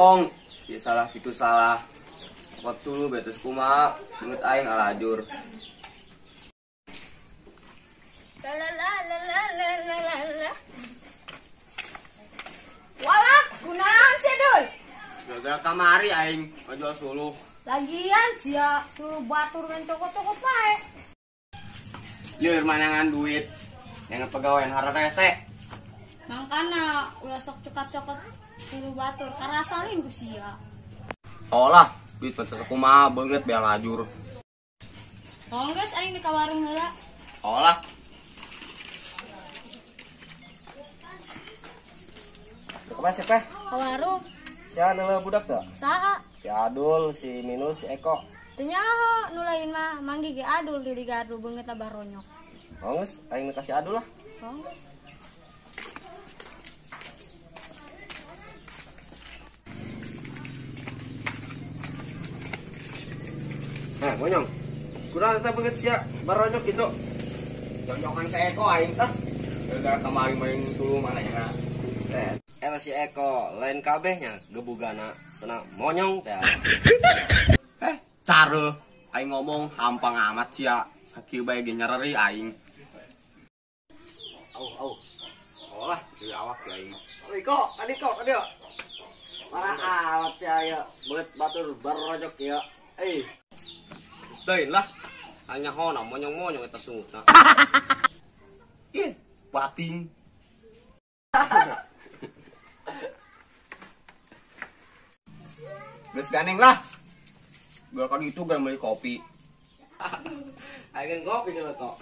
Bagong, si salah kitu salah. Cokot suluh betes kumaha, beungeut aing alajur. La la la la la la la. Walah, kunaon sih Dul? Gara-gara kamari aing ngajual suluh. Lagian sia suluh batur main cokot-cokot bae. Lieur manangan duit. Yang pegawaian hararese. Mangkana ulah sok cokot-cokot suluh batur karasalin ku sia. Oh lah, duit teh kumaha beungeut biar lajur. Oh geus aing di ka warung heula. Oh lah. Kemana sih teh? Ke warung. Si anu budak tuh? Saha? Si Adul, si Minus, si Eko. Teu nyaho nu lain mah manggi ge Adul di gardu beungeut baronyok. Oh geus, aing kasih Adul lah. Oh geus. Nah, monyong. Kurang teh beungeut sia baronyok gitu. Jonjokan si Eko aing tah. Gara-gara kamari main suluh mana ya. Eta si Eko lain kabehnya gebugana senang monyong teh. Care aing ngomong hampang amat sia. Sakieu bae ge nyereri aing. Au au. Oh lah, deui awak ya aing. Iko, adiko, adio. Mana alat sia ya, beut batur barojok ya. Eh. Deui lah. Hanya hona monyong-monyong eta sungutna. Ih, bating. Geus ganeng lah. Gua kan itu gak beli kopi. Aing ngopi dulu kok.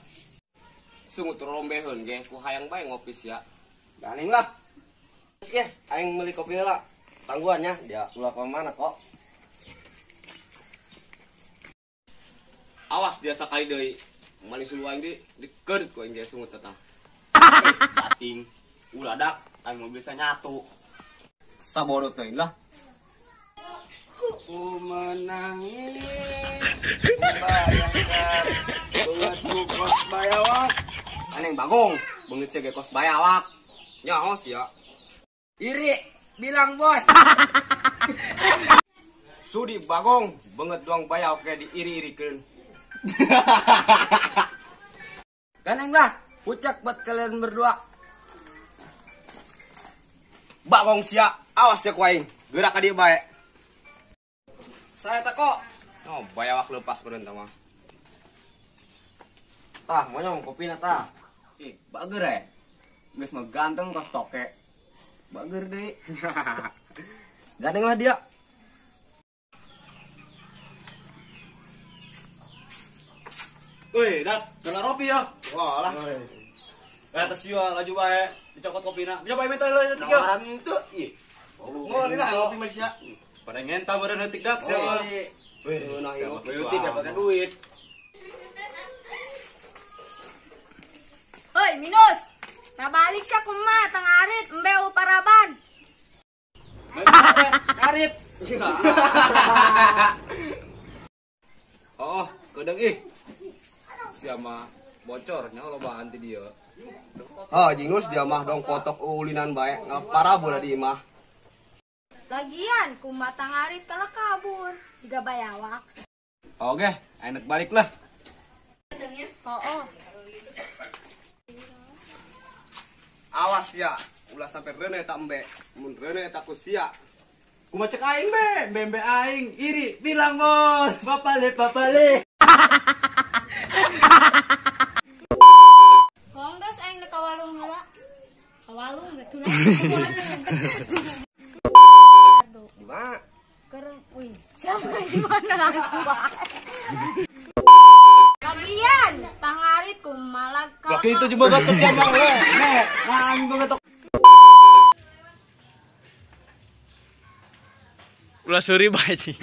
Sungut rombeheun ge ku hayang bae ngopi sia. Ganeng lah. Geus ge, aing meuli kopi heula. Tangguhannya dia ulah ka mana kok. Awas dia sakali deui. Maling suluh aing di dikeun ku aing ge sungut eta. Bating. Ulah dak aing mobil bisa nyatu. Sabodo teuing lah. Ku menangis membayangkan beungeutku kos bayawak. Aneng bagong, beungeut sia ge kos bayawak. Nyaho sia. Iri, bilang bos. Sudi bagong, beungeut doang bayawak ge diiri-irikeun. Ganeng lah, pucak buat kalian berdua. Bagong sia, awas ya ku aing. Gerak ka dieu bae. Saya teko. Oh, bayawak lepas beureun tah mah. Tah, monyong kopina tah. Ih, bager eh. Geus mah ganteng kos toke. Bager deui. Gandeng lah dia. Woi, dak, kena ropi ya. Wah lah. Atas sia laju bae, dicokot kopina. Bisa bae minta lo tiga. Nawaran teu ieu. Mau lila kopi Malaysia. Pada ngenta meureun heutik dak sia. Wih, nah ieu leutik dapat duit. Hoi, Minus. Nah balik sia kumaha tang arit embe paraban. Karit. Oh, kedeung ih. Sia mah bocor nya loba anti dia. Oh, jingus dia mah dong kotok ulinan bae ngaparabola di imah. Lagian kumaha tang arit kalah kabur jiga bayawak. Oke, enak balik lah. Oh. Awas ya, ulah sampai reuneuh eta embe. Mun reuneuh eta ku sia. Kumaha cek aing be, bembe aing iri bilang bos, bapale bapale. Hong geus aing ka walung heula. Ka walung geus lah. Di mana? Keur wih, siapa di mana langsung bae. Lagian tang ngarit kumaha ka. Waktu itu juga geus sia mah we. Nah, aing banget. Ulah suri bae sih.